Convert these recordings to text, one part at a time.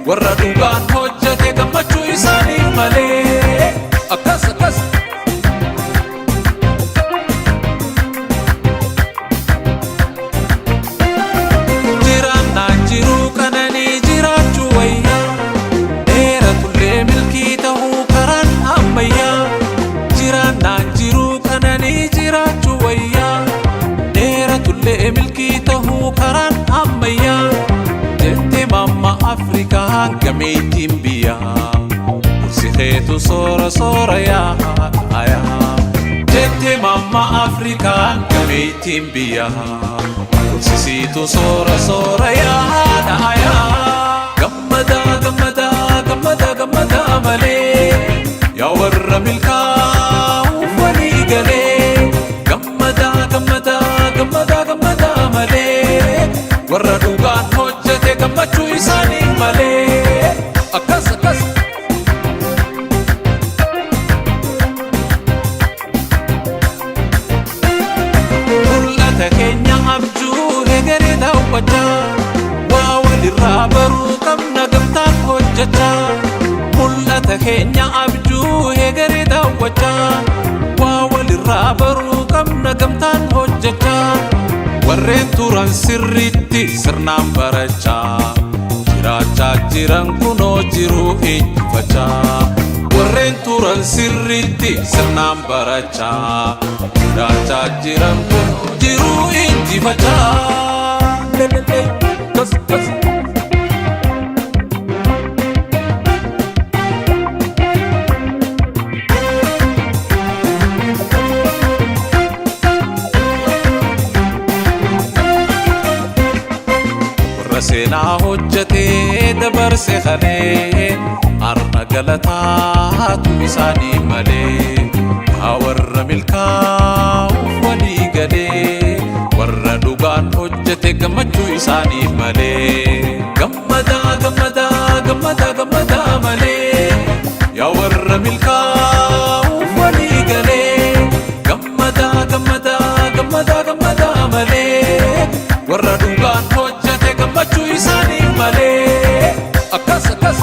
Warra dhugaan hojjete gammachuu isaanii malee. Akkas akkas. Jiraannaan jiruu qananii jiraachuu wayyaa. Dheeratullee milkii tahuu karaan ammayyaa. Jiraannaan jiruu qananii jiraachuu wayyaa. Dheeratullee milkii tahuu karaan ammayyaa. Jette mamma Afrikaan gameettiin biyyaa. Kursi keetu soora soora yaa ayaa. Jette mamma Afrikaan gameettiin biyyaa. Kursisiitu soora soora yaa ayaa. Gammadaa gammadaa gammadaa gammadaa malee. Yaa warra milkaa'uuf walii galee. Gammadaa gammadaa gammadaa gammadaa malee. Warra dhugaan hojjete gammachuu isaanii malee. Akkas akkas. Mul'ata keenya abjuu hegeree daawwachaa. Waa walirraa baruu qabna gamtaan hojjechaa. Mul'ata keenya abjuu hegeree daawwachaa. Waa walirraa baruu qabna gamtaan hojjechaa. Warreen turan sirriitti sirnaan barachaa. Jiraachaa jiran kunoo jiruu injifachaa. Warreen turan sirriitti sirnaan barachaa. Jiraachaa jiran kunoo jiruu injifachaa. Lelele kas kas. Warra seenaa hojjetee dabarse kalee har'a galataatu isaanii malee. Yaa warra milkaa'uuf walii galee warra dhugaan hojjete gammachuu isaanii malee. Gammadaa gammadaa gammadaa gammadaa malee. Yaa warra milkaa'uuf walii galee gammadaa gammadaa gammadaa gammadaa malee. Warra dhugaan hojjete gammachuu isaanii malee. Akkas akkas.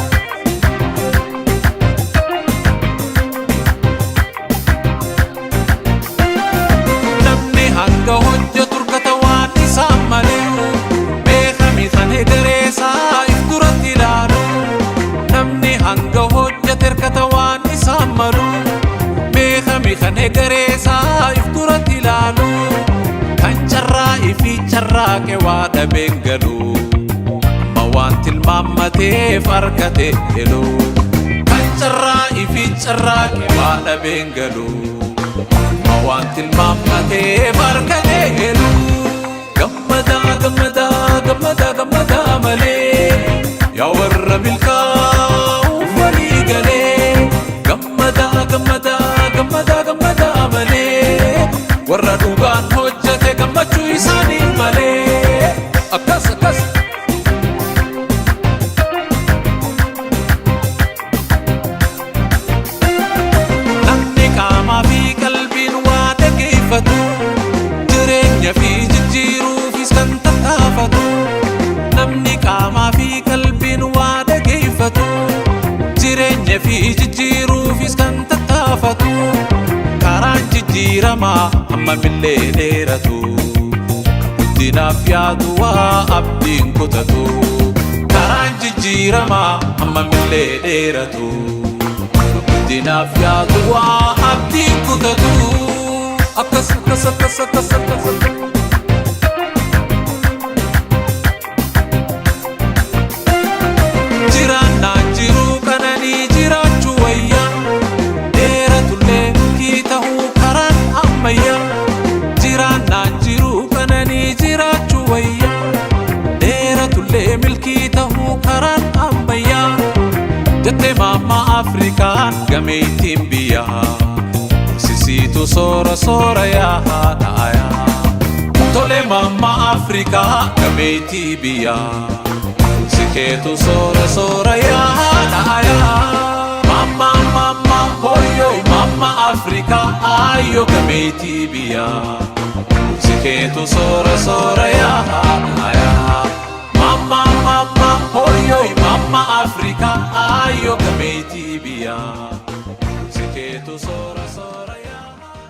Namni hanga hojjetu hirkata waan isaan malee. Beekami kan egeree isaa if duratti ilaalu. Namni hanga hojjete hirkata waan isaan malu. Beekami kan egeree isaa if duratti ilaalu. Kan carraa ifi carraaqe waa dhabeen galu. Amma waan tilmaammateef argate elu. Kan carraa ifi carraaqe waa dhabeen galu. Amma waan tilmaammateef argate elu. Gammadaa gammadaa gammadaa gammadaa malee. Yaa warra milkaa'uuf walii galee. Gammadaa gammadaa gammadaa gammadaa malee. Warra dhugaan hojjete gammachuu isaanii malee. Akkas akkas. Namni qaamaa fi qalbiin waa dhaggeeffatu. Jireenya fi jijjiiruufis kan tattaafatu. Namni qaamaa fi qalbiin waa dhaggeeffatu. Jireenya fi jijjiiruufis kan tattaafatu. Karaan jijjiiramaa hammamillee dheeratu. Kan guddinaaf yaadu waa abdiin kutatu. Karaan jijjiiramaa hammamillee dheeratu. Kan guddinaaf yaadu waa abdiin kutatu. Akkas akkas akkas akkas akkas akkas. Jiraannaan jiruu qananii jiraachuu wayyaa. Dheeratullee milkii tahuu karaan ammayyaa. Jiraannaan jiruu qananii jiraachuu wayyaa. Dheeratullee milkii tahuu karaan ammayyaa. Jette maamma Afrikaan gameettiin biyyaa. Kursisiitu soora soora yaa ayaa. Tole mamma Afrikaa gameettii biyyaa. Kursi keetu soora soora yaa ayaa. Mamma mamma hoyo mamma Afrikaa ayo gameettii biyyaa. Kursi keetu soora soora yaa ayaa. Mamma mamma hoyo Mamma Afrikaa ayyoo gameetii biyyaa. Sikeetu soora.